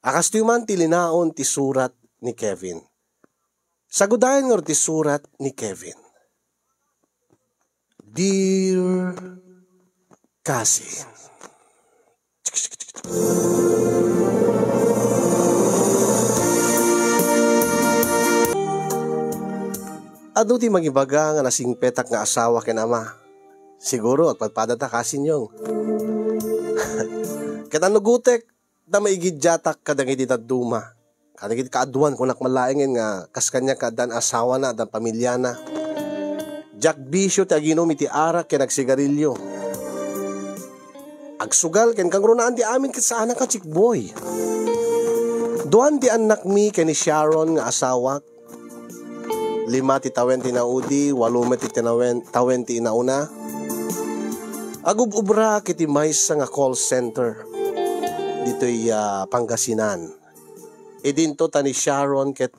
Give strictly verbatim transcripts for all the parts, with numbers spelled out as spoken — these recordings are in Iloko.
A kastoy man ti linaon ti surat ni Kevin. Sagudayen ngarud ti surat ni Kevin. Dear Cousin. Adu ti mangibaga nga nasingpetak nga asawa ken ama. Siguro, agpadpadata, Cousin Yong. Ket annugotek, ta maigiddiatak kadagiti dadduma. Kadagiti kaaduan, kunak man laengen nga kas kaniak nga addan asawana, addan pamiliana. Diak bisio ti aginum iti arak ken agsigarilio. Agsugal ken kangrunaan ti amin ket saanak a chick boy. Duan ti annakmi ken ni Sharon nga asawak. Lima ti tawen ti naudi, walo met ti tinawen-, tawen ti inauna. Agub-ubra iti maysa nga call center ditoy, ah, Pangasinan. Idinto ta ni Sharon ket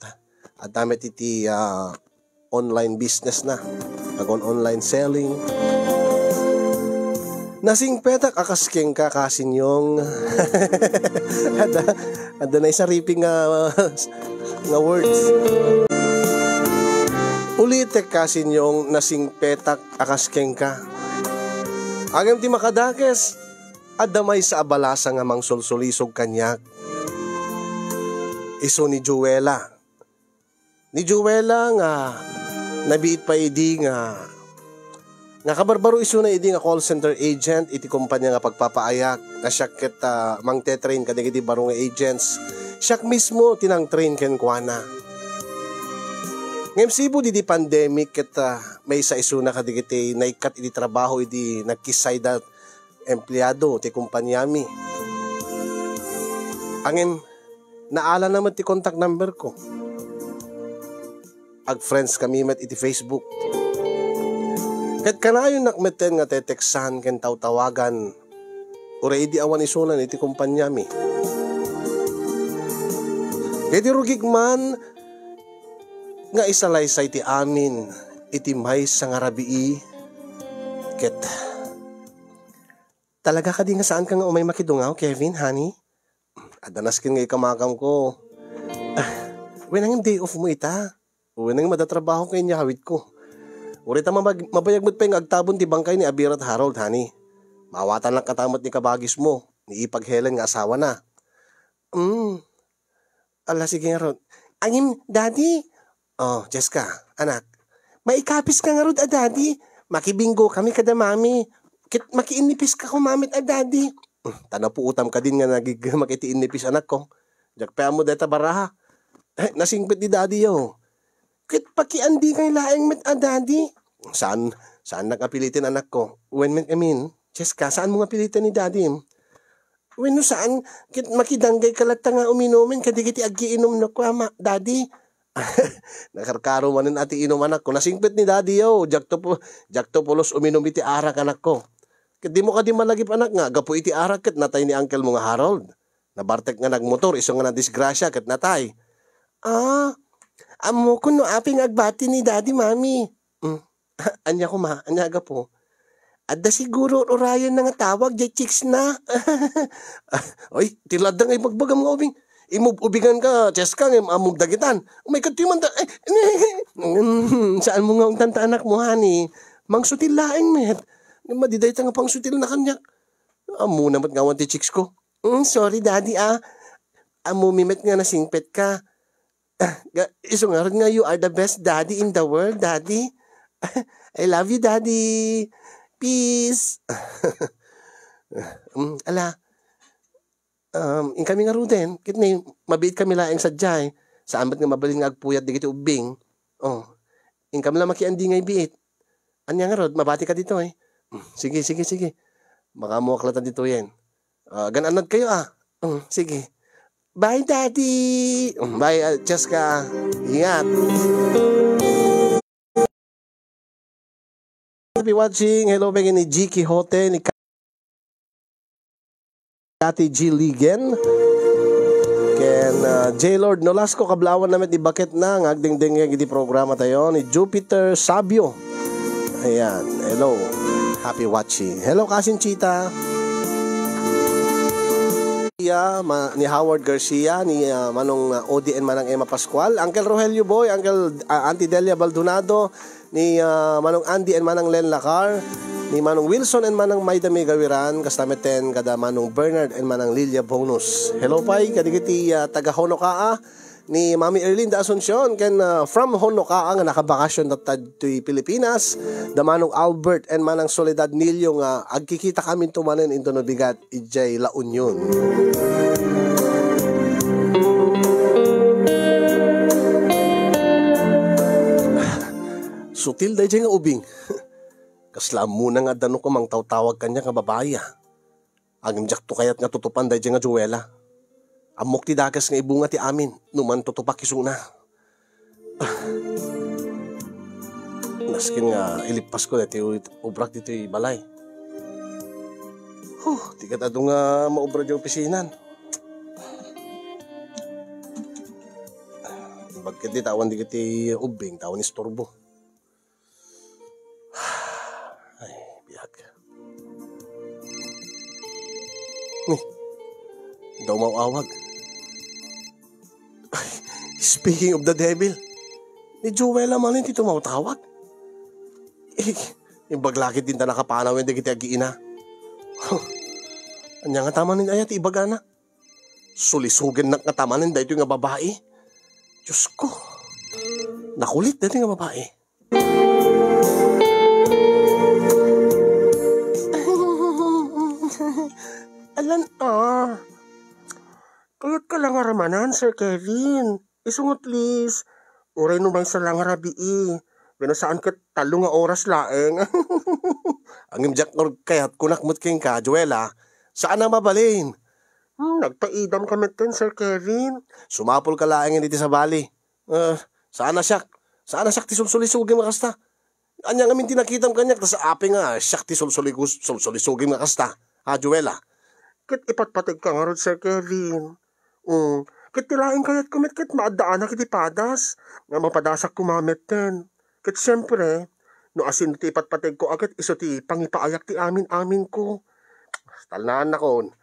adda met iti, ah, online business na. Agon online selling. Nasingpetak a kas kenka, Cousin Yong. Adda, adda naisariping nga, nga words. Ulitek, Cousin Yong, nasingpetak a kas kenka. Ngem ti makadakes, adda maysa a balasa nga mangsulsulisog kaniak. Isu ni Joela. Ni Joela nga nabiit pay idi nga, nga kabarbaro isuna idi nga call center agent iti kumpania nga pagpapaayak, nga siak ket, ah, mangte-train kadagiti baro nga agents. Siak mismo ti nang-train kenkuana. Ngem sipud idi pandemic ket, ah, maysa isuna kadagiti naikkat iti trabaho idi nagkissayda empleado ti kumpaniami. Ngem, naalana met ti contact number ko. Ag-friends kami met iti Facebook. Ket kanayonnak metten nga teteksan ken tawtawagan, uray idi awan isunan iti kumpaniami. Ket idi rugik man nga isalaysay ti amin iti maysa nga rabii, ket talaga kadi nga saanka nga umay makidungaw, Kevin, honey? Adda nasken nga ikamakam ko. Wen, ngem day off mo ita. Wen, ngem adda trabaho ken inyawidko. Uray ta mamag-, mabayag met pay nga agtabon ti bangkay ni Abir at Harold, honey. Maawatan lang katamet ni kabagismo, ni Ipag Helen nga asawana. Mm. Ala, sige ngarud. Ngem, Daddy. Oh, Jessica, anak. Maikapiska ngarud a Daddy. Makibingo kami kada Mami. Ket makiinnipis ka ko Mami a Daddy. Hmm, ta napuotam kadin nga nagig-, makitiinnipis, anakko. Diak pay ammo dayta baraha. Eh, nasingpet ni Daddy, yo. Ket pakiandi kay laeng met a Daddy. Saan, saannak a piliten, anakko. Wen met, I mean, Jessica, saanmo nga piliten ni Daddy? Wenno saan, ket makidanggayka latta nga uminumen kadagiti agiinumnak, Mama, Daddy. Nakarkaro manen a ti inum, anakko. Nasingpet ni Daddy, yo. Diakto pu-, diakto pulos uminum iti arak, anakko. Ket dimo kadi malagip, anak, nga gapu iti arak ket natay ni uncle mo nga Harold. Nabartek nga nagmotor, isu nga nadisgrasia ket natay. Ah, ammokon no apay nga agbati ni Daddy, Mami. Mm. Ania koma, ania gapu? Adda siguro urayen na nga tawag, jay chicks na. Oy, ti ladda nga ibagbagam nga ubing. Imub-ubingan ka, Cheska, nga ammom dagitan. Umay kadto man ta, ay, saan mo nga ungtan ta anak mo, honey? Mangsutil laeng met. Madi dayta nga pangsutil na kaniak. Ammona met nga awan ti chicks ko. Mm, sorry, Daddy, ah. Ammomi met nga nasingpet ka. Ah, ga-, isu ngarud nga, "You are the best daddy in the world, Daddy." "I love you, Daddy. Peace." Mm, ala. Um, inkami ngaruden, ket ni, mabiit kami laeng sadiay. Saan met nga mabalin nga agpuyat dagiti ubbing. Oh, inkami la makiandi nga ibiit. Ania ngarud, mabati ka ditoy? Mm, sige, sige, sige. Makaammoak latta ditoyen. Ah, agan-annad kayo, ah. Mm, sige. Bye, Daddy. Mm, bye, ah, Cheska. Ingat. Happy watching. Hello, Peggy ni G Quixote, ni Ka-, Cathy G Ligen. Ken, ah, J Lord Nolasco, kablawan na met di baket na, nga agdengdengngeg iti programa tayo, ni Jupiter Sabio. Ayan, hello. Happy watching. Hello, Kasin Chita. Garcia, ma-, ni Howard Garcia, ni, ah, Manong, ah, Odi and Manang Emma Pascual, Uncle Rogelio Boy, Uncle, ah, Auntie Delia Baldonado, ni, ah, Manong Andy and Manang Len Lacar, ni Manong Wilson and Manang Maida Megawiran, kasta metten kada Manong Bernard and Manang Lilia Bonus. Hello pay kadagiti, ah, taga Honokaa, ni Mami Erlinda Asuncion, ken, ah, from Honokaa nga nakabakasyon tatta ditoy Pilipinas, da Manong Albert and Manang Soledad Nilio nga agkikitakaminto manen intono bigat idiay La Union. Sutil daydiay nga ubing. Kasla ammona nga adda no kumang tawtawag kaniak nga babai, ah. Agingdiakto kayat nga tutupan daydiay nga Joela. Ammok ti dakes nga ibunga ti amin no mantutupak isuna. Ah. Nasken nga ilippasko daytoy obrak ditoy balay. Huh, di ket adu nga maobra di opisinan. Bagket di tawan di ket ti ubbing, tawan isturbo. Ay, biag. Ni, daw mawawag. Ay, speaking of the devil, ni Joela manen ti tumawtawag. Eh, imbag lakit din ta nakapanaw dagiti agiina. Ania nga tamanen aya ti ibagana? Sulisugennak nga tamanen daytoy nga babai. Diyos ko. Nakulit daytoy nga babai. Alan, ah. Kayat ka lang aramanan, Sir Kevin. Isu nga, please. Uray no maysa lang a rabii. Wenno saan ket tallo nga oras laeng. Ngem diak kayat kunak met kenka, Joela. Saan a mabalin. Hmm, nagpaidam ka metten, Sir Kevin. Sumapul ka laeng iti sabali. Ah, saan a siak. Saan a siak ti sulsulisugem nga kasta. Ania ngamin ti nakitam kaniak, ta sa apay nga siak ti sulsuligus-, sulsulisugem nga kasta. Ha, Joela? Ket ipatpateg ka ngarud, Sir Kevin. Mm, ket ti laeng kayatko met ket maaddaanak iti padas, nga mapadasak koma metten. Ket siempre, no asino ti ipatpategko a ket isu ti pangipaayak ti amin-aminko. Talnaannakon.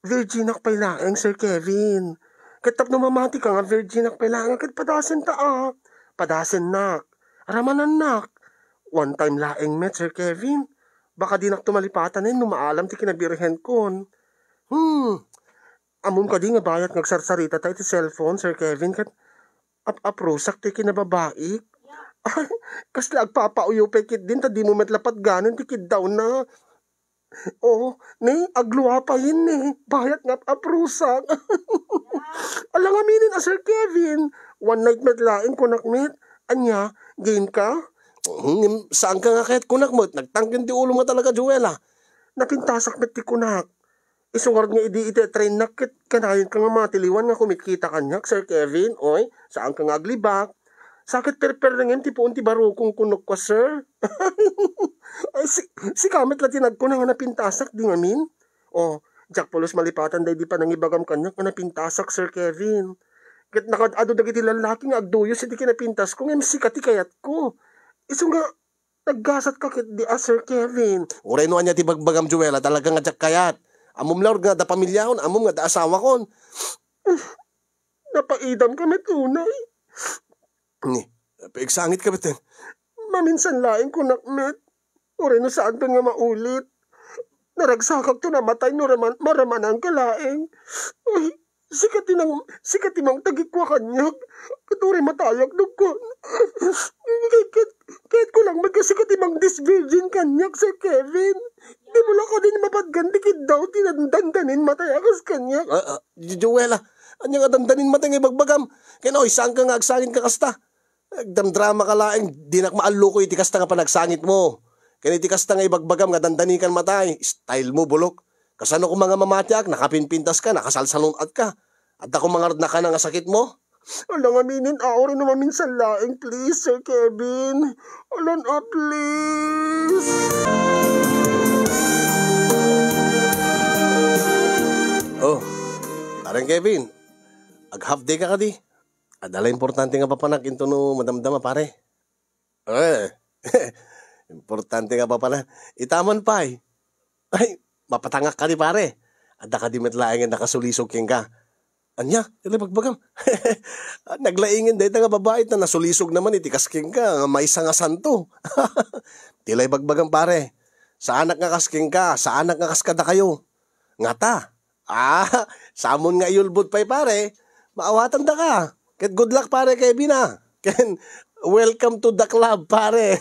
Virginak pay laeng, Sir Kevin. Ket tapno mamati ka nga virginak pay laeng, ket padasenta a. Padasennak. Aramanannak. One time laeng met, Sir Kevin. Baka dinak tumalipatanen no maalam ti kinabirhenkon. Hmm. Ammom kadi nga bayat nga agsarsarita ta iti cellphone, Sir Kevin, ket ap-aprusak ti kinababaik? Ay, kasla agpapauyo pay ketdin ta dimo met la patganen ti kiddawna. Oo, ni, aglua pay ni, bayat nga ap-aprusak. Alangaminen a, Sir Kevin, one night met laeng kunak met. Ania, game ka? Hmm, saanka nga kayat kunak met, nagtangken ti ulom nga talaga, Joela. Napintasak met ti kunak. Isu ngarud nga idi iti trainnak ket kanayonka nga matiliwan nga kumitkita kaniak, Sir Kevin. Oy, saanka nga aglibak. Sa ket perperrengem ti puon ti barukong kunok kua, sir. Ay, si, sika met la ti nagkuna nga napintasak, di ngamin? O, diak pulos malipatan daydi panangibagam kaniak nga napintasak, Sir Kevin. Ket nakaad-adu dagiti lallaki nga agduyos iti kinapintasko, ngem sika ti kayatko. Isu nga, naggasat ka ketdi a, Sir Kevin. Uray no ania ti bagbagam, Joela, talaga nga diak kayat. Ammom laeng nga adda pamiliakon, ammom nga adda asawakon. Napaidam ka met unay. Ni, paigsangit ka met. Maminsan laeng kunak met. Uray no saanton nga maulit. Naragsakakto namatay no raman, maramananka laeng. Ay, sika ti nang, sika ti mangtagikua kaniak. Ket uray matayak dugkon. Ket, ket, ket ko lang met nga sika ti mangdisvirgin kaniak, Sir Kevin. Di mo la kadin mapatgan ti kiddaw ti nan-, dandanin matay a kas kaniak. Ah, ah, Jo-, Joela, ania nga dandanin matay nga ibagbagam? Ken oy, saanka nga agsangit nga kasta? Agdamdramaka laeng, dinak maallukoy iti kasta nga panagsangitmo. Ken iti kasta nga ibagbagam nga dandanikan matay, style mo, bulok. Kasano koma nga mamatiak, nakapinpintaska, nakasalsalun-atka. Adda koma ngarud nakana nga sakitmo? Alangaminen a, uray no maminsan laeng, please, Sir Kevin. Alan a, please. Oh, Pareng Kevin, ag-half day ka kadi? Adda la importante nga papanak intono madamdama, pare. Eh, importante nga papanak. Itaman pay. Ay, mapatangak kadi, pare. Adda kadi met laeng nga nakasulisog kenka. Ania, iti bagbagam? Naglaingen dayta nga babai ta nasulisog naman iti kas kenka nga maysa nga santo. Ti la ibagbagam, pare. Saanak nga kas kenka, saanak nga kas kadakayo. Ngata? Ah, samon nga iyulbod pay, pare. Maawatandaka. Ket good luck, pare Kevin, ah. Ken, welcome to the club, pare.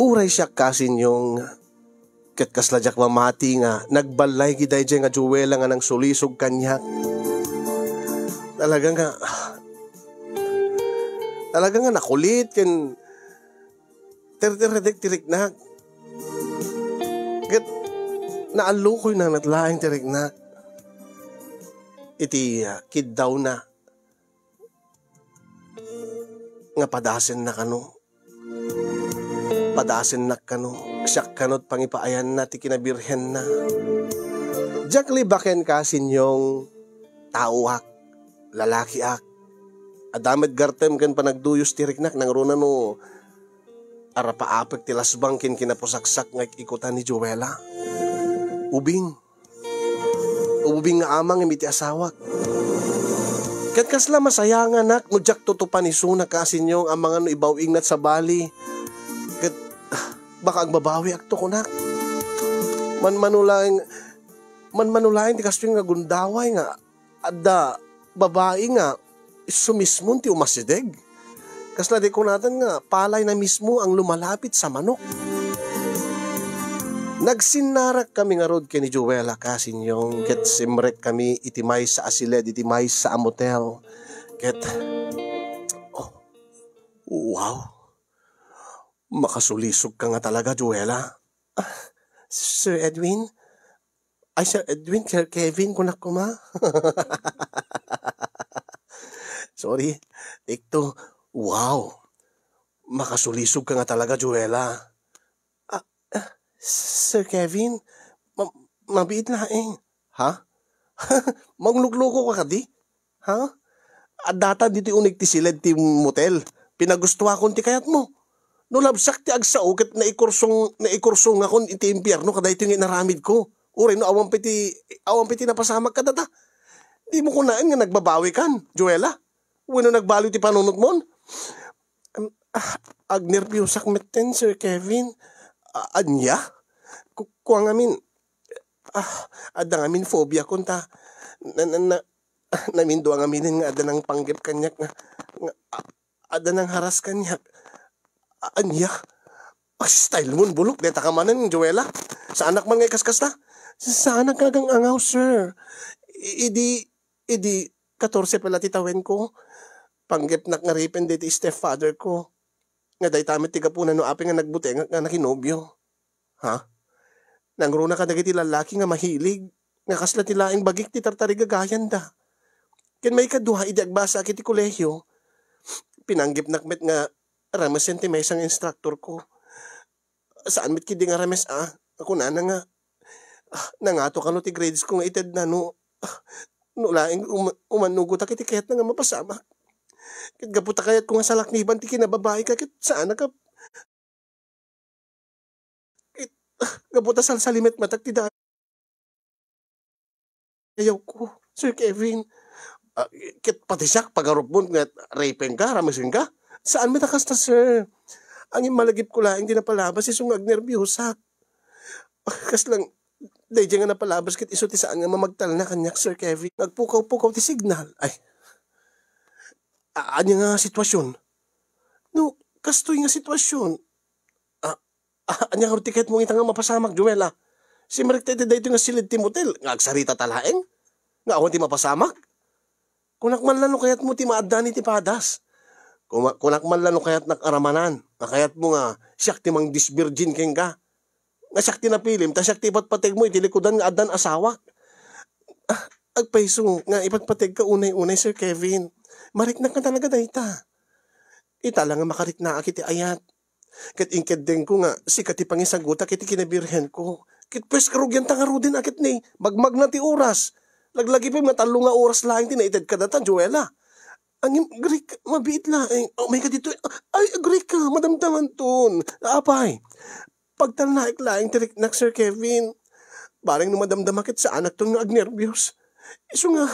Uray siak, Kasinyong, ket kasla diak mamati nga nagballay gidaydiay nga Joela nga nangsulisog kaniak. Talaga nga, talaga nga nakulit ken terterredek ti riknak. Ket naallukoyna met laeng ti riknak iti, ah, kiddawna nga padasenna kano. Padasennak kano. Siak kano ti pangipaayanna ti kinabirhenna. Diak libaken, Kasinyong, taoak, lalakiak. Adda met gartem ken panagduyos ti riknak nangruna no arapaapek ti lasbang ken kinapusaksak nga ik-ikutan ni Joela. Ubing. Ubing nga amang iti asawak. Ket kasla masayanganak no diak tutupan isuna, Kasinyong, amangan no ibaw-ingna ti sabali. Ket, ah, baka agbabawiakto, kunak. Manmanulaeng, manmanulaeng ti kastoy nga gundaway nga adda babai nga isu mismo ti umasideg. Kasla di kunatan nga palay na mismo ang lumalapit sa manok. Nagsinnarak kami ngarud ken ni Joela, Kasinyong, ket simrek kami iti maysa a siled iti maysa a motel. Ket, oh, wow. Makasulisog ka nga talaga, Joela. Ah, Sir Edwin? Ay, Sir Edwin, Sir Kevin, kunak koma. Sorry. Take two. Wow. Makasulisog ka nga talaga, Joela. Ah, ah, Sir Kevin, ma-, mabiit laeng. Ha? Manglukluko ka kadi? Ha? Addata ditoy uneg ti siled ti motel. Pinagustuakon ti kayatmo. No labsak ti agsao ket naikursong-, naikursongakon iti impierno kadaytoy nga inaramidko. Uray no awan pay ti, awan pay ti napasamak kadata. Dimo kunaen nga nagbabawikan, Joela? Wenno nagbaliw ti panunotmon? Am, ah, agnerbiosak metten, Sir Kevin. A-, ania? Ku-, kua ngamin, ah, adda ngamin phobia kon ta na, na, na, namindua ngaminen nga adda nangpanggep kaniak nga, nga, a-, adda nangharas kaniak. A-, ania? Style mon, bulok, deta ka manen, Joela. Saanak man nga ikaskasta? Saanak nga agang-angaw, sir. I-, idi, idi, katorse pala ti tawen ko. Panggepnak nga ripen deti stepfather ko. Nga dayta met ti gapuna no apay nga nagbutengak nga nakinobio. Ha? Nangruna kadagiti lallaki nga mahilig, nga kasla ti laeng bagik ti tartarigagayanda. Ken maikadua, idi agbasaak iti kolehio, pinanggepnak met nga ramesen ti maysa nga instructor ko. Saan met ketdi nga rames a, a kunana nga, ah, nangato kano ti grades ko nga itedna no, ah, no laeng um-, umannugotak iti kayatna nga mapasamak. Ket gapu ta kayatko nga salakniban ti kinababaika, ket saanak a Ket, ah, gapu ta salsalimetmetak ti da-, ayaw ko, Sir Kevin. Ah, ket pati siak, pagarupmon nga ripen ka, ramesen ka. Saan met a kasta, sir? Angin malagipko laeng ti napalabas, isu nga agnerbiosak. Ah, kas lang, daydiay nga napalabas ket isu ti saan nga mamagtalna kaniak, Sir Kevin. Agpukaw-pukaw ti signal. Ay, a-, ania nga sitwasyon? No, kastoy nga sitwasyon, ah, ah, ania ngarud ti kayatmo ita nga mapasamak, Joel, ah? Simrekta iti daytoy nga siled ti motel, nga agsarita ta laeng? Nga awan ti mapasamak? Kunak man la no kayatmo ti maaddaan iti padas. Kuma-, kunak man la no kayatnak a ramanan, nga kayatmo nga siak ti mangdisvirgin kenka. Nga siak ti napilim, ta siak ti ipatpategmo iti likudan nga addan asawak. Ah, agpayso nga ipatpategka unay-unay, Sir Kevin. Mariknak nga talaga dayta. Ita la nga makariknaak iti ayat. Ket inkeddengko nga sika ti pangisagutak iti kinabirhenko. Ket pues, karugianta ngaruden a ket ni, magmagna ti oras. Laglagipem nga tallo nga oras laeng ti naited kadata, Joela. Angin, Greek, mabiit laeng. Oh my God, ito, ay, Greek ka, madamdamanton. Apay, pagtalnaek laeng ti riknak, Sir Kevin. Bareng no madamdama ket saanakton nga agnerbios. Isu nga,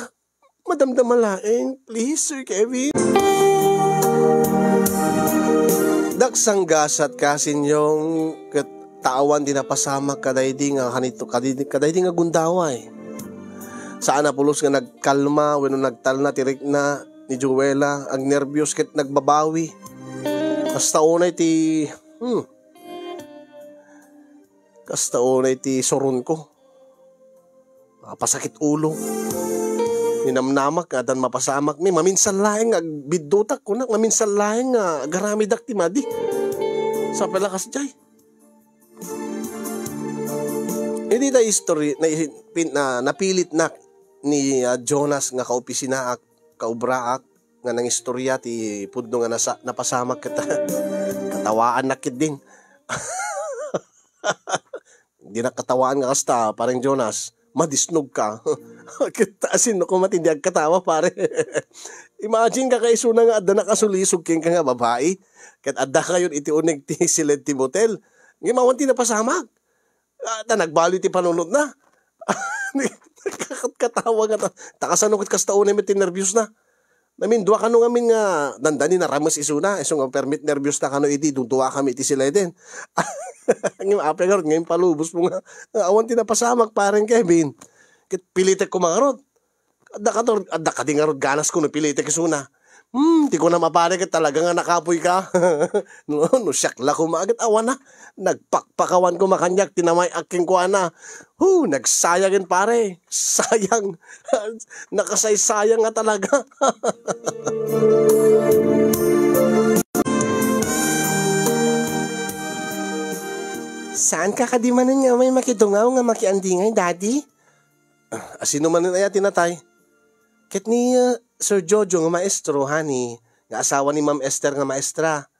madamdama laeng, please, Sir Kevin. Daksang gasat ka, Sinyong, ket ta awan ti napasamak kadaydi nga kanito, kadaydi, kadaydi nga gundaway. Saan a pulos nga nagkalma wenno nagtalna ti rikna ni Joella, agnerbios ket nagbabawi. Kasta unay ti, hmm, kasta unay ti suronko. Mapasakit ulo. Ninamnamak nga addan mapasamak mi. Maminsan laeng nga agbiddutak, kunak, maminsan laeng nga agaramidak ti madi. Sa pala kasjay. Idi ta history, na, pin-, na, napilitnak ni, ah, Jonas nga kaopisinaak, kaubraak, nga nangistorya ti pudno nga nasa-, napasamak ket katawaannak ketdin. Dinak katawaan nga kasta, pareng Jonas, madisnog ka. Ket asino koma ti di agkatawa, pare? Imagine ka, kaisuna nga adda nakasulisog kenka nga babai, ket adda kayon iti uneg ti siled ti motel. Ngem awan ti napasamak. Ah, ta nagbali ti panunotna. Katawa nga ta, ta kasano ket kasta unay met ti nerbiosna. Namindua kano ngamin nga dandani narames isuna, isu nga permi ti nerbiosna kano idi dunduakami iti sileden. Ngem apay ngarud nga impalubosmo nga, nga awan ti napasamak, pareng Kevin. Ket pilitek koma ngarud. Adda kator-, adda kadi ngarud ganas kuno pilitek isuna. Hmm, ti kunam a pare ket talaga nga nakapoy ka. No, no siak la koma ket awan a. Nagpakpakawan koma kaniak ti namay-ak kenkuana. Hu, nagsayangen, pare. Sayang. Nakasaysayang nga talaga. Saan ka kadi manen nga umay makidungaw nga makiandingay, Daddy? Ah, asino manen aya ti natay? Ket ni, ah, Sir Jojo nga maestro, honey, nga asawa ni Ma'am Esther nga maestra.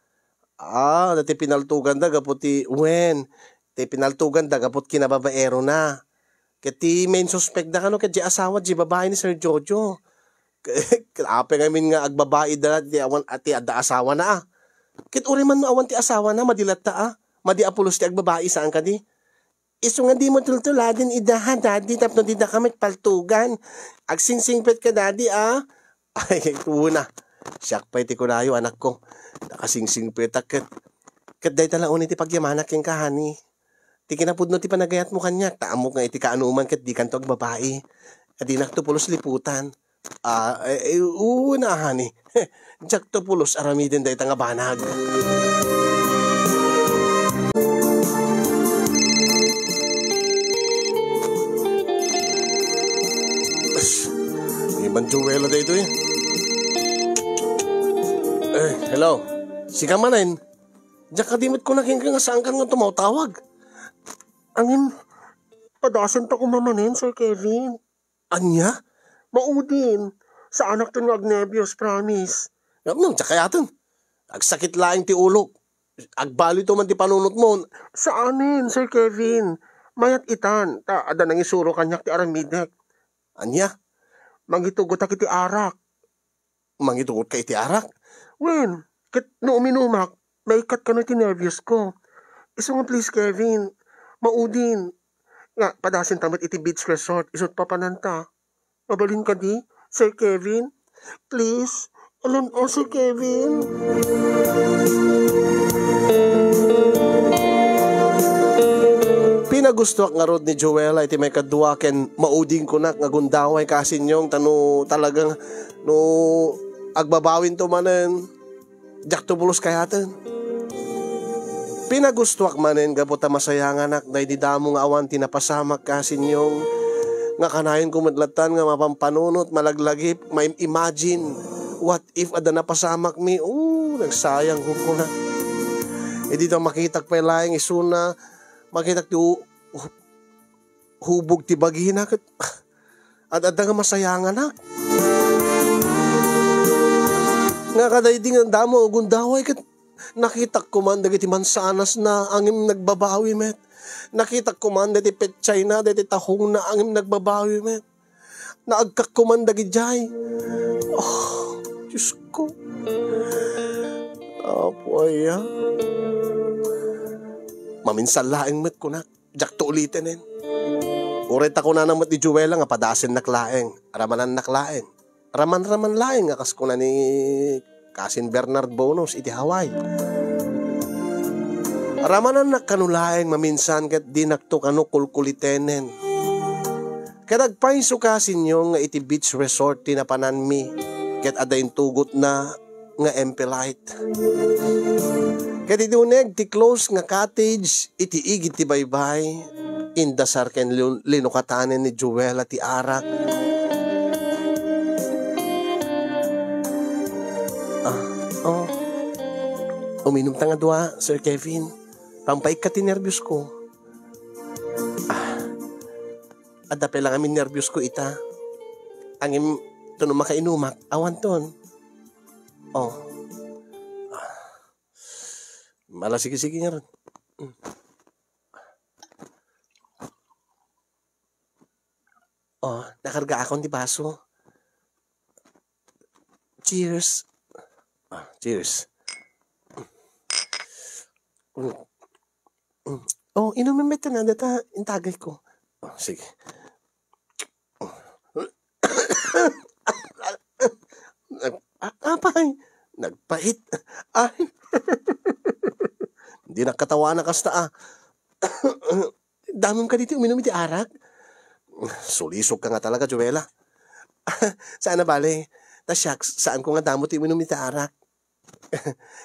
Ah, dati pinaltoganda gapu ti, wen, ti pinaltoganda gapu ti kinababaerona. Ket ti main suspect da kano ket di asawa di babae ni Sir Jojo. Ket apay ngamin nga agbabai da ti awan, ti adda asawana, ah. Ket uray man no awan ti asawana, madi latta, ah. Madi a pulos ti agbabai, saan kadi? Isu nga dimo tultuladen ida, ha, Daddy, tapno didaka met paltugan. Agsingsingpet ka, Daddy, ah. Ay, una. Siak pay ti kunayo, anakko. Nakasingsingpetak ket. Ket dayta la unay ti pagyamanak kenka, honey. Ti kinapudno ti panagayatmo kaniak, ta ammok nga iti kaanuman ket dikanto agbabai. Adinakto pulos liputan. Ah, eh, eh, una, honey. Diakto pulos aramiden dayta nga banag. Ni Banjuela daytoy. Eh, hello. Sika manen? Diak kadi met kuna kenka nga saankan nga tumawtawag. Angin, padasenta koma manen, Sir Kevin. Ania? Maudin. Saanakton nga agnerbios, promise. Ngem, ngem, diak kayaten. Agsakit laeng ti ulok. Agbalito man ti panunotmo. Saanen, Sir Kevin. Mayat itan, ta adda nangisuro kaniak ti aramidek. Ania? Mangitugotak iti arak. Mangitugot ka iti arak? Wen, ket no uminumak, maikkat kano ti nerviosko. Isu nga please, Kevin, maudin nga padasenta met iti beach resort, isut' papananta. Mabalin kadi, Sir Kevin? Please? Alam, oh, Sir Kevin? Pinagustoak ngarud ni Joella iti maikadua ken maudin kunak nga gundaway ka, Sinyong, ta no talagang no agbabawinto manen, diakto pulos kayaten. Pinagustoak manen gapu ta masayanganak daydi damo nga awan ti napasamak ka, Sinyong, nga kanayonko met lattan nga mapampanunot, malaglagip, maim-imagine. What if adda napasamakmi? Oh, nagsayang ko kuna. Idi ta makitak pay laeng isuna, makitak ti u-, hubog ti bagina ket ad-adda nga masayanganak. Nga kadaydi nga damo a gundaway ket nakitak koman dagiti mansanasna ngem nagbabawi met. Nakitak koman dagiti petsayna, dagiti tahongna ngem nagbabawi met. Naagkak koman dagidiay. Oh, Diyos ko. Apo aya. Maminsan laeng met kunak, diakto ulitenen. Uray ta kunana met ni Joella nga padasennak laeng, ramanannak laeng. Raman-raman laeng nga kas kuna ni Kasin Bernard Bonus iti Hawaii. Ramanannak kano laeng maminsan ket dinakto kano kulkulitenen. Ket agpayso kasinyo nga iti beach resort ti napananmi, ket adda intugotna nga Empe Light. Ket iti uneg ti close nga cottage iti igid ti baybay, indasar ken lin-, linukatanen ni Joella ti arak. Ah, oh. Uminumta nga dua, Sir Kevin. Pampaikka ti nerbios ko. Ah. Adda pay la ngamin nerbios ko ita. Ngem, no makainumak, awanton. Oh. Ala, sige, sige ngarud. Oh, nakargaakon ti baso. Cheers. Ah, cheers. Mm. Mm. Oh, inumin met ta na, data intagay ko. Oh, sige. Nag-, a-, apay, nagpait. Ay. Di nakatawana kasta, ah. Damem ka diti uminum iti arak? Sulisog ka nga talaga, Joella. Saan na bale? Ta shucks, saan ko nga damo ti uminum iti arak.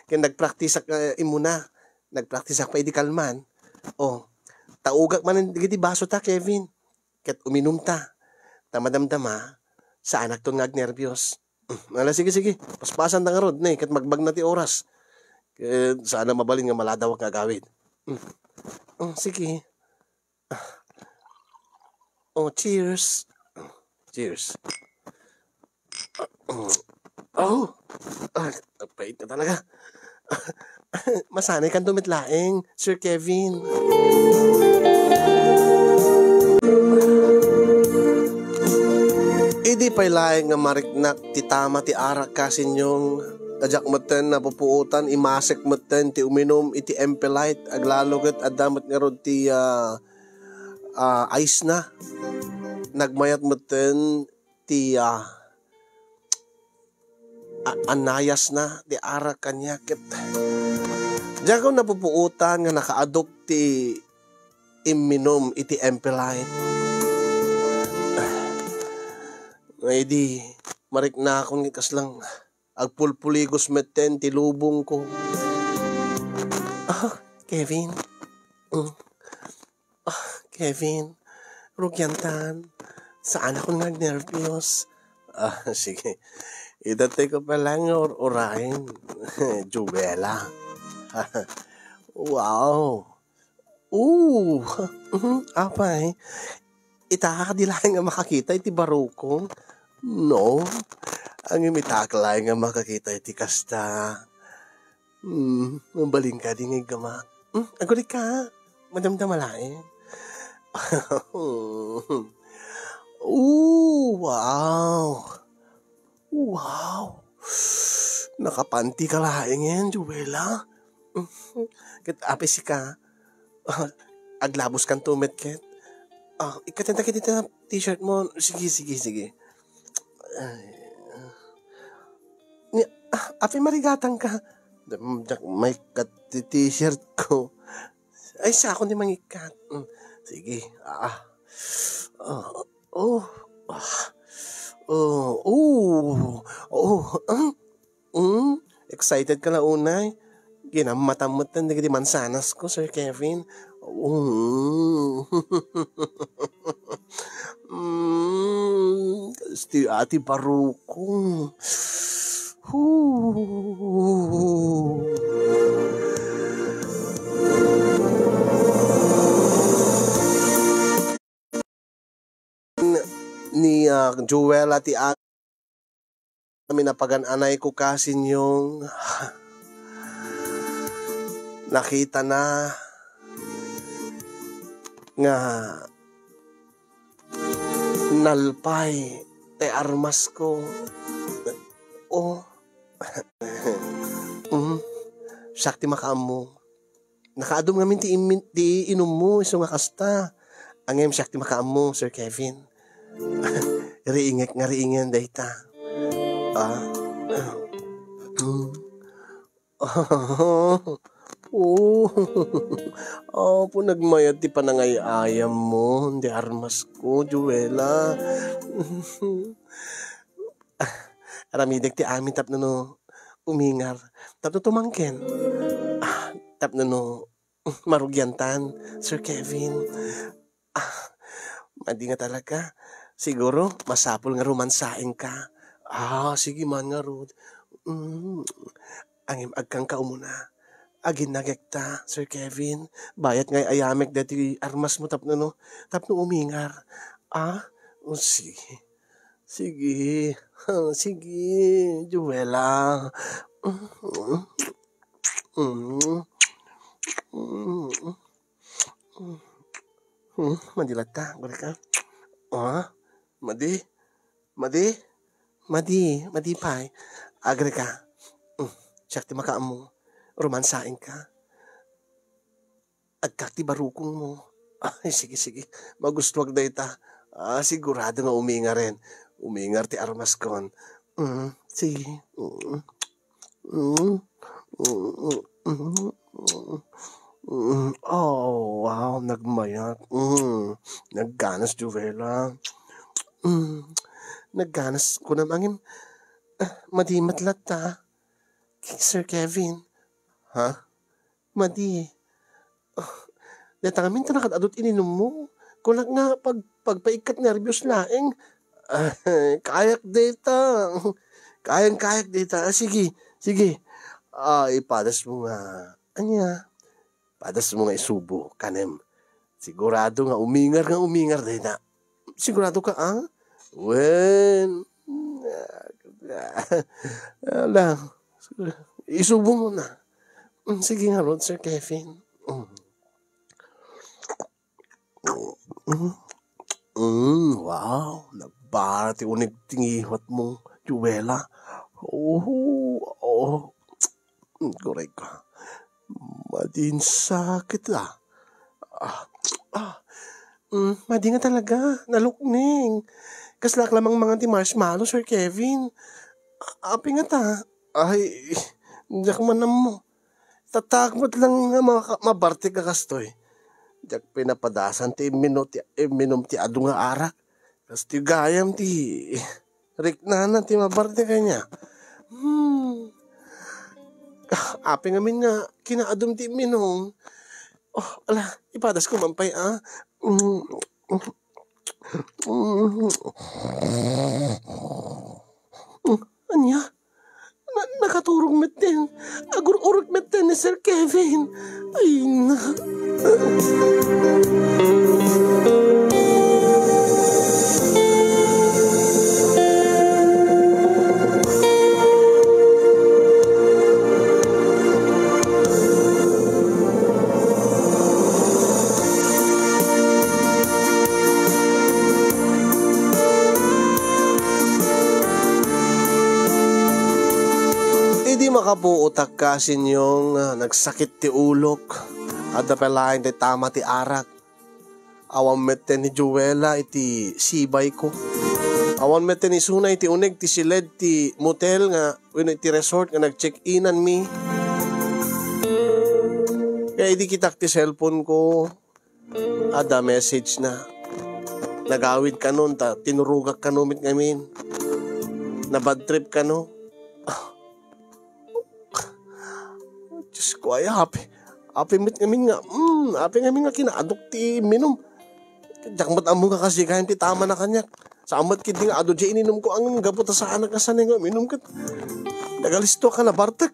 Ken nagpraktisak, eh, imuna. Nagpraktisak pa idi kalman. Oh, taugak manen dagiti baso ta, Kevin. Ket uminum ta. Ta madamdama, saanakton nga agnerbios. Mm, ala, sige, sige. Paspasan ta ngarud, ne, ket magbagna ti oras. Ket saan a mabalin nga maladawak nga agawid. Mm. Oh, sige. Oh, cheers. Cheers. Oh, ah, nagpait na talaga. Masanay kanto met laeng, Sir Kevin. Idi pay laeng nga mariknak ti tama ti arak kasinyong, ta diak metten napupuotan, imasek metten ti uminum iti Empe Light, aglalo ket adda met ngarud ti, ah, ah, ice na. Nagmayat metten ti, ah, a-, anayas na ti arak kaniak ket diak napupuotan nga nakaaduk ti imminum iti Empe Light. Nga idi, mariknakon nga kaslang agpulpuligos metten ti lubongko. Ah, Kevin. Mm. Ah, Kevin, rugiantan. Saanakon nga agnerbios. Ah, sige. Idatay ko pala nga ur-urayen. Joella. Wow. Oo. Mhm, apay. Ita, di laeng nga makakita iti barukong. No. Ngem ita laeng nga makakita iti kasta. Hmm, mabalin kadi nga iggamak. Hmm, agurayka. Madamdama laeng. Oh, wow. Wow. Nakapanti ka laengen, Joella. Ket apay sika, aglabos kanto met ket. Ah, ikkatentak iti ta-, t-shirt mo. Sige, sige, sige. Ay, ah. Ni, ah, apay marigatan ka? Diak maikkat ti t-shirt ko. Ay, siakon ti mangikkat. Mm, sige. Ah. Ah, oh. Ah. Oh, oh. Oh, ah. Mm, excited ka la unay. Ginammatam metten dagiti mansanas ko, Sir Kevin. Mm. Mm, kasti ati baruko. Hoo. Ni, ah, Joella ti amin a pagan-anay ko kasinyong nakitana nga nalpay ti armasko. Oh, Mm. Siak ti makaammo. Nakaadum ngamin ti immin-, ti inummo, isu nga kasta. Ngem siak ti makaammo, Sir Kevin. Riingek nga riingen dayta. Ah. Mm. Oh. Apo, nagmayat ti panangay-ayammo, ti armasko, Joela. Aramidek ti amin tapno no umingar, tapno tumangken. Ah, tapno no marugiantan, Sir Kevin. Ah, madi nga talaga. Siguro, masapul nga romansaenka. Ah, sige man ngarud. Mm. Ngem agkanka umuna. Aginnagekta, Sir Kevin. Bayat nga ay-ayamek daytoy armasmo tapno, no, tapno umingar. Ah? O, sige. Sige. Sige, Joela. Mm. Mm. Mm. Hmm, madi latta, agurayka. Ah, madi, madi, madi, madi pay. Agurayka. Hmm, siak ti makaammo. Romansaenka. Agkak ti barukongmo. Ay, sige, sige. Magustuak dayta. Ah, sigurado nga umingaren. Umingar ti armaskon. Mm, sige. Mm. Mm. Mm. Mm. Mm. Oh, wow, nagmayat. Mm. Nagganas, Joela. Mm. Nagganas, kunam angin. Ah, madi met latta. Sir Kevin. Ha? Madi. Oh, dayta ngamin ta nakad-adut ininummo. Kunak nga pag-, pagpaikkat nerbios laeng. Ay, kayak dayta. Kayang-kayak dayta. Ah, sige, sige. Ah, ipadasmo nga. Ania? Padasmo nga isubo, kanem. Sigurado nga umingar nga umingar dayta. Sigurado ka, ah? Wen. Ala, isubomon na. Mm, sige ngarud, Sir Kevin. Mm. Mm. Mm, wow, nagbar ti uneg ti ngiwatmo, Joela. Oh, oh. Mm, korek. Madi nga sakit, ah. Ah, ah. Mm, madi nga talaga, nalukneng. Kaslak lamang mangan ti marshmallow, Sir Kevin. A-, apay ngata? Ay, diak man ammo. Tatak met lang nga maka-, mabartek a kastoy. Diak pinapadasan ti imminum ti, imminum ti adu nga arak. Kas ti gayam ti riknana ti mabartek kaniak. Hmm. Ah, apay ngamin nga kinaadum ti imminum. Oh, ala, ipadasko man pay, ah. Mm. Mm. Ania? Na-, nakaturog metten. Agur-urot metten ni Sir Kevin. Ay, na. Idi makapuotak ka, Sinyong, ah, nagsakit ti ulok. Adda pay laeng ti tama ti arak. Awan metten ni Joela iti sibayko. Awan metten isuna iti uneg ti siled ti motel nga wenno iti resort nga nag-check-inanmi. Kaya idi kitak ti cellphone ko, adda message na. Nagawid kanon ta tinurogak kano met ngamin. Na-bad trip kano. Ah. Diyos ko, ay, apay. Apay met ngamin nga, mm, apay ngamin nga kinaadok ti imminum. Diak met ammo nga kasi gayam ti tama na kaniak. Saan met ketdi nga adu diay ininumko, ngem gapu ta saanak nga sanay nga uminum ket nagalistoak a nabartek.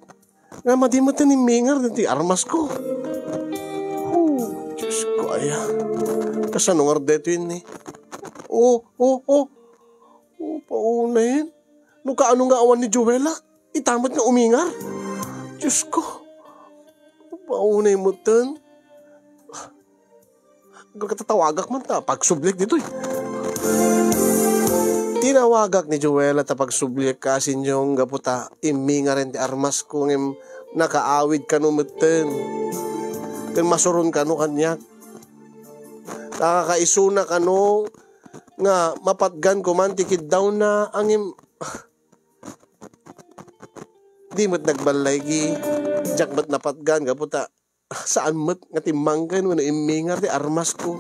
Nga madi met ti immingar daytoy armasko. Oh, Diyos ko, aya. Kasano ngarud daytoy ni? Oh, oh, oh. Oh, paunay. No kaano nga awan ni Joela? Ita met nga umingar. Diyos ko. Paunay metten. Agtatawagak man ta, pagsublik ditoy. Ti Inawagak ni Joela ta pagsubliek ka, Sinyong, gapu ta immingaren ti armasko ngem nakaawid kano metten. Ken masuron kano kaniak. Nakakaisuna kano nga mapatgan ko man ti kiddawna, ngem di met nagballaygi, diak met napatgan gapu ta saan met nga timmangken wenno immingar ti armasko.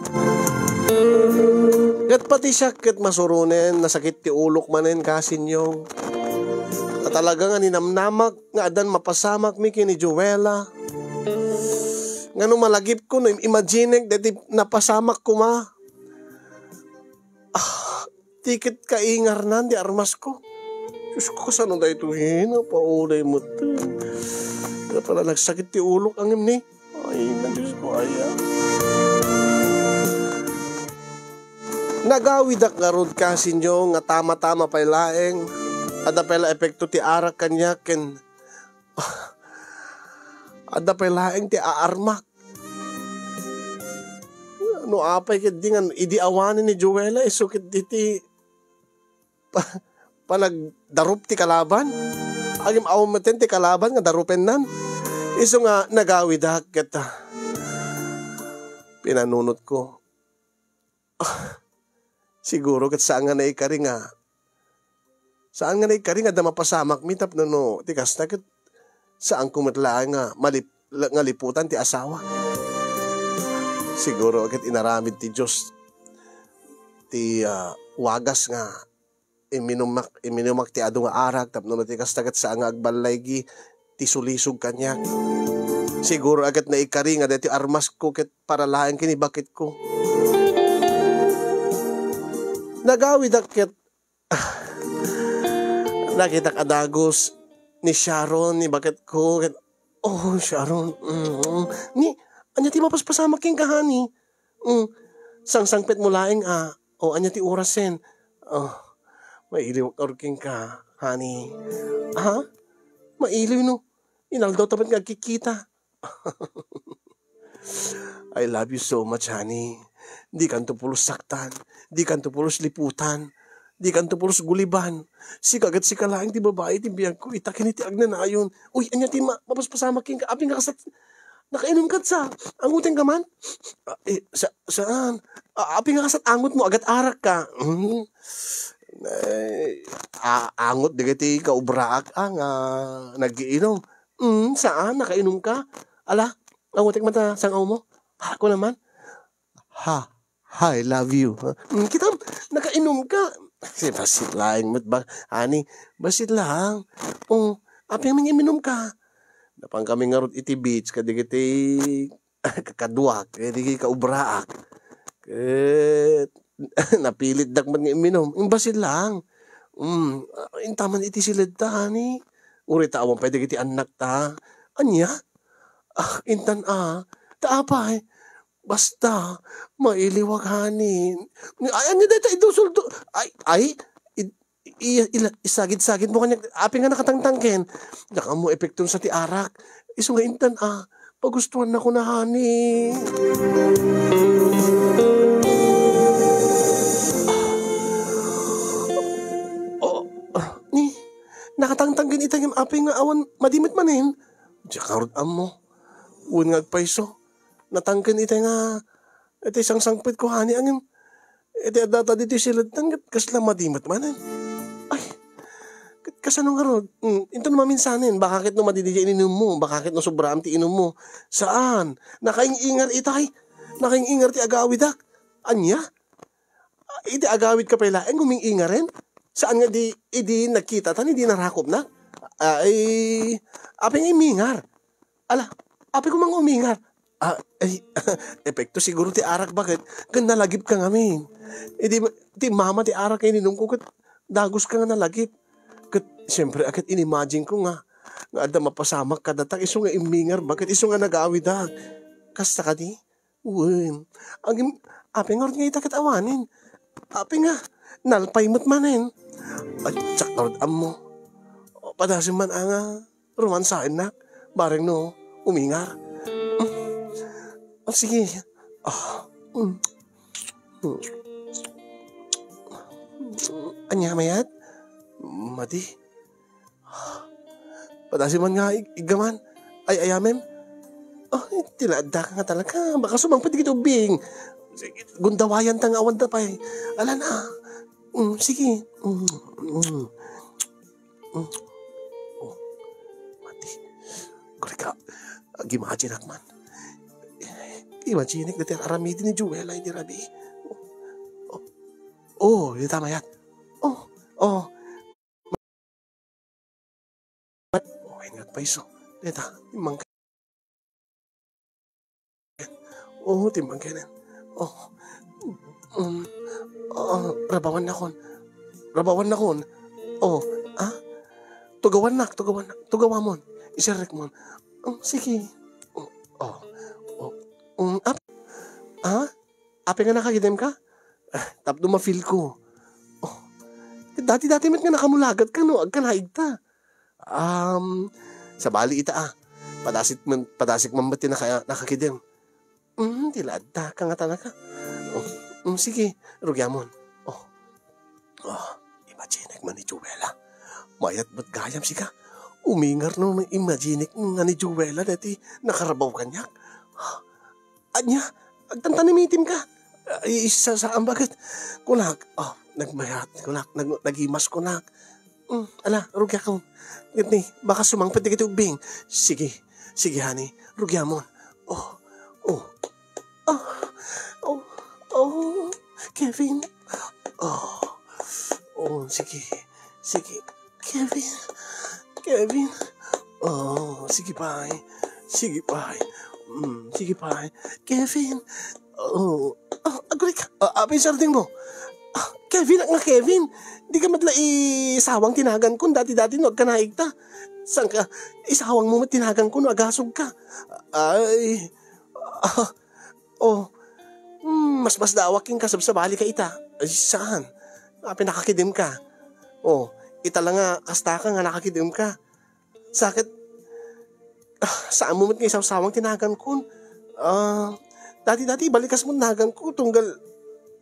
Ket pati siak ket masuronen, nasakit ti ulok manen, Kasinyong. Ta talaga nga ninamnamak nga addan mapasamakmi ken ni Joela. Ngano malagipko no im-imaginek daytoy napasamak koma? Ah, ti ket kaingarnan ti armasko. Diosko, kasano daytoy? Napaulay met. Kaya pala nagsakit ti ulok, ngem ni. Ay, na Diosko, ay, ah. Nagawidak ngarud, Kasinyong, nga tama-tama pay laeng. Adda pay la epekto ti arak kaniak ken adda pay laeng ti aarmak. No apay ketdi nga idi awanen ni Joela, isu ketdi ti pa-, panagdarup ti kalaban? Ngem awan metten ti kalaban nga darupennan. Isu nga nagawidak ket, ah, pinanunotko. Ah, siguro ket saan nga naikari nga, saan nga naikari nga adda mapasamakmi tapno no ti kasta ket saanko met laeng nga malip-, nga liputan ti asawa. Siguro ket inaramid ti Dios ti, ah, wagas nga imminumak, imminumak ti adu nga arak tapno no ti kasta ket saan nga agballaygi ti sulisog kaniak. Siguro a ket naikari nga daytoy armasko ket para laeng ken ni baketko. Nagawidak ket nakitak a dagus ni Sharon, ni baketko, ket, "Oh, Sharon, mm, ni, ania ti mapaspasamak kenka, honey? Mm, sangsangpetmo laeng, a. O, ania ti orasen? Oh, mailiw ak ngarud kenka, honey." Ha? Mailiw no? Inaldaw ta met nga agkikita. "I love you so much, honey. Dikanto pulos saktan. Dikanto pulos liputan. Dikanto pulos guliban. Sika ket sika laeng ti babai ti biagko ita ken iti agnanayon." Uy, ania ti ma-, mapaspasamak kenka? Apin nga kasat, nakainumka sa? Angotenka man? Ah, eh, sa-, saan? Ah, apin nga kasat angotmo? Agat-arakka. Hmm. Ay, a-, angot dagiti kaubraak, a, nga nagiinom. Mm, saan, nakainumka? Ala, angotek man ta sang-awmo. Ha, kuna man. Ha, "I love you." Mm, kita, nakainumka. Si bassit laeng met ba, honey? Bassit lang. Oh, apin nga iminumka? Napankami ngarud iti beach, kadagiti kakaduak, kadagiti kaubraak. Ket napilitdak met nga imminum. Imbassit lang. Mm, ah, intaman iti siledta, honey. Uray ta awan pay dagiti annakta. Ania? Ah, intan a. Ta apay? Basta, mailiwak, honey. Ay, ania dayta idusuldo? Ay, ay, i-, i-, ila-, isagid-sagid mo kaniak, apin nga nakatangtangken. Diak ammo epekton sa ti arak. Isu nga intan a, pagustuan na ko na, honey. Oh, ah, ni, nakatangtangken ita ngem apin nga awan madi met manen. Diak ngarud ammo. Wen nga agpayso. Natangken ita nga, iti sangsangpetko, honey, ngem iti adda ta ditoy siledtan, ket kasla madi met manen. Ay, ket kasano ngarud? Hmm, inton maminsanen, baka ket no madi diay ininummo, baka ket no sobraam ti inummo. Saan? Nakaing-ingar itay. Nakaing-ingar ti agawidak. Ania? Iti agawidka pay laeng, uming-ingaren? Saan nga di, idi nagkitatan, idi narakopna? Ay, apin nga immingar? Ala, apay koma nga umingar? Ah, ay, epekto siguro ti arak, baket ken nalagipka ngamin. Idi, ti mama ti arak nga ininumko ket daguska nga nalagip. Ket, siempre, a ket inimagine ko nga, nga adda mapasamak kadata, isu nga immingar, baket isu nga nagawidak. Kasta kadi? Wen, agim-, apay ngarud nga ita ket awanen? Apay nga, nalpay met manen? Ay, diak ngarud ammo. O, padasem man a nga romansaennak. Bareng no, umingar. Mm. O, sige. Ah, mm. Mm. Ania, mayat? Madi. Padasi man nga ig-, iggaman. Ay, ayamem? Oh, ti la adda ka nga talaga. Baka sumangpet dagiti ubbing. Sige, gundawayan ta nga awan da pay. Ala na. Mm, sige. Mm, mm. Mm. Oh, mati. Kureka, ag-imagine ak man. Imaginek dati aramiden ni Joella iti rabii. Oh, oh, oh, dita mayat. Oh, oh. Oh, ingat pa iso. Dita, imang Oo, timmangkenen. Oh. Mm. Ah, rabawannakon. Rabawannakon. Oh, ah? Tugawannak, tugawannak. Tugawamon. Iserrekmon. Mm, sige. Oh. Oh. Mm, ap-, ah? Apay nga nakagidem ka? Ah, tapno ma-feel ko. Oh. Dati-dati met nga nakamulagat ka, no? Agkanaig ta. Um, sabali ita, ah. Padasik man, padasik man met ti naka-, nakakidem. Mm, ti la adda ka nga talaga. Oh, mm, sige, rugiamon. Oh. Oh, imaginek man ni Joella. Mayat met gayam sika. Umingar no imaginek nga ni Joella dati nakarabaw kaniak. Ania, agtantanimitim ka. Ay, isa sa ambagat. Kunak, oh, nagmayat, kunak, nag-, nagimas, kunak. Mm, ala, rugiakon. Ngani, baka sumangpet dagiti ubbing. Sige, sige, honey, rugiamon. Oh, oh. Ah, oh, oh, Kevin. Oh, oh, sige, sige. Kevin, Kevin. Oh, sige pay. Sige pay. Mm, sige pay. Kevin. Oh, ah, aguray ka. Ah, apay sardeng mo? Ah, Kevin, nga Kevin. Di ka met la isawang ti nagankon dati-dati no agkanaig ta. Saan ka? Isawang mo met ti nagankon no agasog ka. Ay. Ah, oh. Hmm, mas, mas dawak ken kasabsabali ka ita. Ay, saan? Apay nakakidem ka? Oh, ita la nga kasta ka nga nakakidem ka. Sakit. Ah, saan mo met nga isawsawang ti nagankon? Ah, dati-dati, balikas mo nagankon, tunggal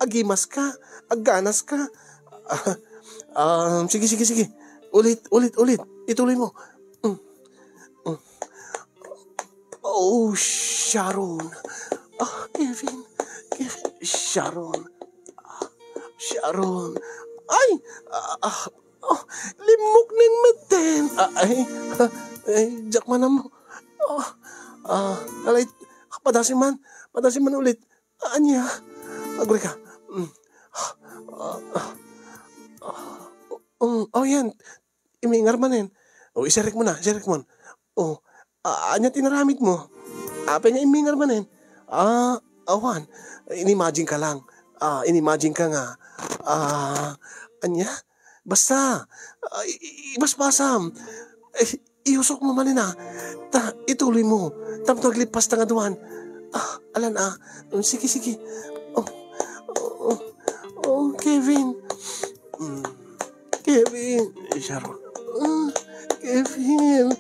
agimas ka, agganas ka. Ah, ah, sige, sige, sige. Ulit, ulit, ulit. Ituloy mo. Mm. Mm. Oh, Sharon. Ah, Kevin. Kevin. Sharon. Ah, Sharon. Ay! Ah, ah, Oh, limmuknen metten. Ah, ay, ah, ay, diak maammo. Oh, ah, alay, padasi man, padasi man ulit. Ah, ania? Aguray ka. Mm. Ah, ah, ah, mm, oh, yan. Imingar manen. Oh, iserrek mo na, iserrek mo. Oh, ah, ania ti inaramid mo? Apay nga imingar manen? Ah, awan. In-imagine ka lang. Ah, in-imagine ka nga. Ah, ania? Basta, ah, i-, i-, ibaspasam. Eh, iusok mo manen, ah. Ta, ituloy mo. Tapno aglippas ta nga duan. Ah, alan, ah. Mm, sige, sige. Oh, oh, oh, oh, Kevin. Mm. Kevin. Sharon. Ah, Kevin.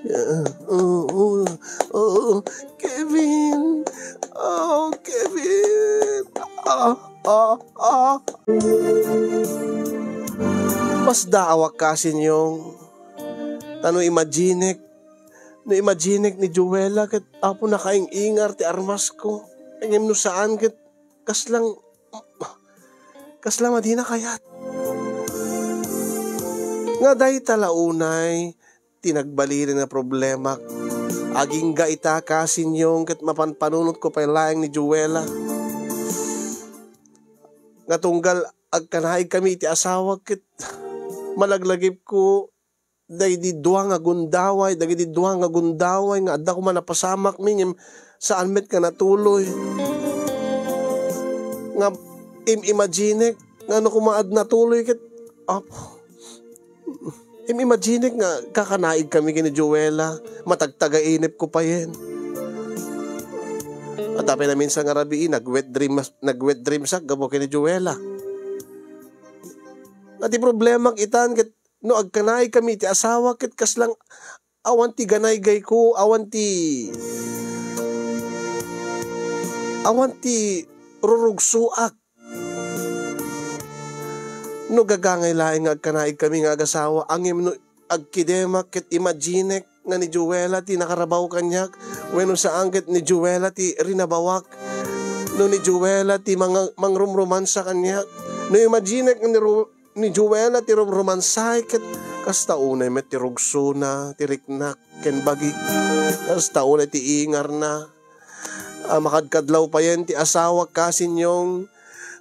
Ah, oh, oh, oh, Kevin. Oh, Kevin. Ah, ah, ah. Masdaawak ka, Sinyong. Ta no imaginek, no imaginek ni Joella ket Apo nakaing-ingar ti armasko. Ngem no saan ket kaslang, kasla madina kayat. Nga dayta la unay ti nagbalin nga problemak. Agingga ita ka, Sinyong, ket mapanpanunotko pay laeng ni Joella. Nga tunggal agkanaig kami iti asawak ket malaglagipko dagiti dua nga gundaway, dagiti dua nga gundaway nga adda koma napasamakmi ngem saan met nga natuloy. Nga im-imaginek nga no koma adda natuloy ket, Apo, im-imaginek nga kakanaig kami ken ni Joella, matagtagainepko payen. At apay naminsan nga rabii, nag-wet dream, nag-wet dreams ak gapu ken ni Joella. Nga ti problemak itan ket no agkanaig kami iti asawa ket kaslang awan ti ganaygayko, awan ti, awan ti rurugsoak. No gagangay laeng nga agkanaig kami nga agasawa, ngem no agkidemak ket imaginek nga ni Joela ti nakarabaw kaniak, wenno saan ket ni Joela ti rinabawak, no ni Joela ti manga-, mangrumromansa kaniak, no imaginek nga ni Ro-, ni Joela ti rumromansaek ket kasta unay met ti rugsona, ti riknak ken bagik, kasta unay ti ingarna. A, makadkadlaw payen ti asawak, kasinyong,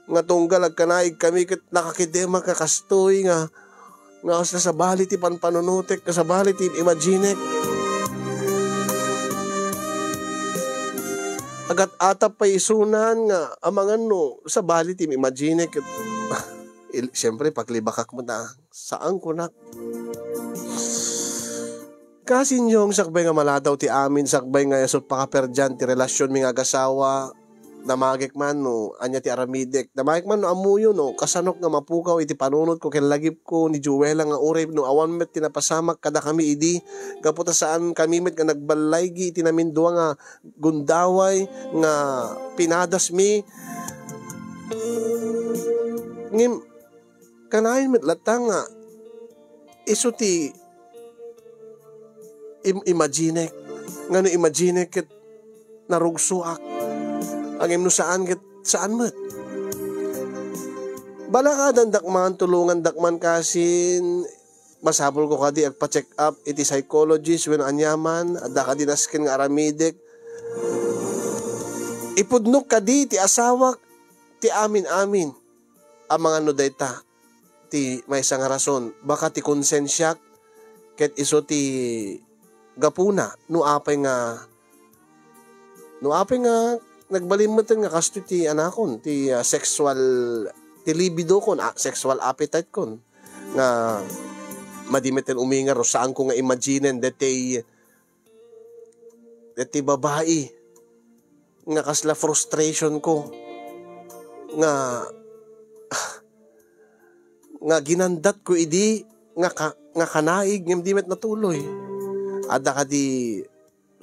nga tunggal agkanaig kami ket nakakidemak nga kastoy nga, nga kasla sabali ti panpanunotek, nga sabali ti imaginek. Agat-atap pay isunan nga amangan no sabali ti imaginek ket, il-, siyempre, paglibakak met a, saan kunak. Kasinyong, sakbay nga maladaw ti amin, sakbay nga isu ti pakaperdian ti relasionmi nga agasawa, damagek man no ania ti aramidek, damagek man no ammoyo no kasanok nga mapukaw iti panunotko ken lagipko ni Joela nga uray no awan met ti napasamak kadakami idi, gapu ta saan kami met nga nagballaygi iti namindua nga gundaway nga pinadasmi. Ngem, kanayon met latta nga isu ti im-, imaginek. Nga no imaginek ket narugsoak. Ngem no saan ket saan met. Balakadandak man, tulongandak man kasin, masapulko kadi agpa-check up iti psychologist wenno aniaman, adda kadi nasken nga aramidek. Ipudnok kadi ti asawak ti amin-amin. Amangan no dayta ti maysa nga rason, baka ti konsensiak ket isu ti gapuna no apay nga, no apay nga nagbalin metten nga kastoy ti anakon, ti, ah, sexual, ti libidokon, ah, sexual appetite kon, nga madi metten umingar, no saanko nga imaginen deti, deti babai nga kasla frustration ko nga, nga ginandat ko idi nga ka-, nga kanaig ngem di met natuloy. Adda kadi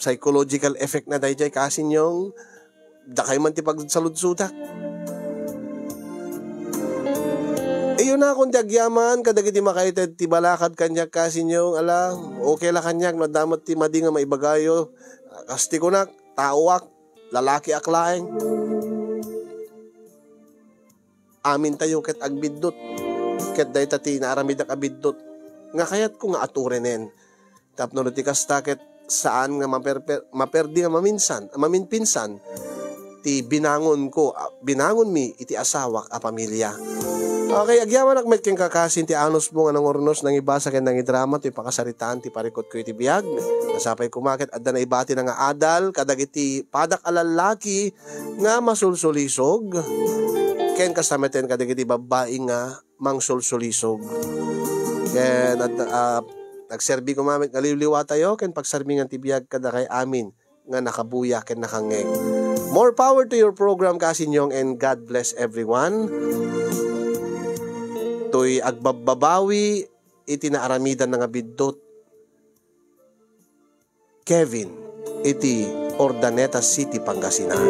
psychological effect na dayjay, kasinyong, dakay man ti pagsaludsodak. Iyo nakon ti agyaman kadagiti makaited ti balakad kaniak, kasinyong, ala, okay la kaniak no adda met ti madi nga maibagayo. Kas ti kunak, taoak, lalakiak laeng. Amintayo ket agbiddut. Ket dayta ti naaramidak a biddut nga kayatko nga aturenen. Tapno no ti kasta ket saan nga maperper-, maperdi nga maminsan, maminpinsan ti binangonko, a, binangonmi iti asawak a pamilia. Okay, agyamanak met ken kakasin ti anusmo nga nangurnos, nangibasa ken nangidrama toy pakasaritaan ti parikutko iti biag. Nasapay koma ket adda naibatina nga adal kadagiti padak a lallaki nga masulsulisog, ken kasta metten kadagiti babbai nga mangsulsulisog. Ken ad-, ah, nagserbi koma met nga liwliwatayo ken pagsarmingan ti biag kadakay amin nga nakabuya ken nakangngeg. More power to your program, Kasinyong, and God bless everyone. Toy agbabbabawi iti naaramidan nga biddut. Kevin, iti Urdaneta City, Pangasinan.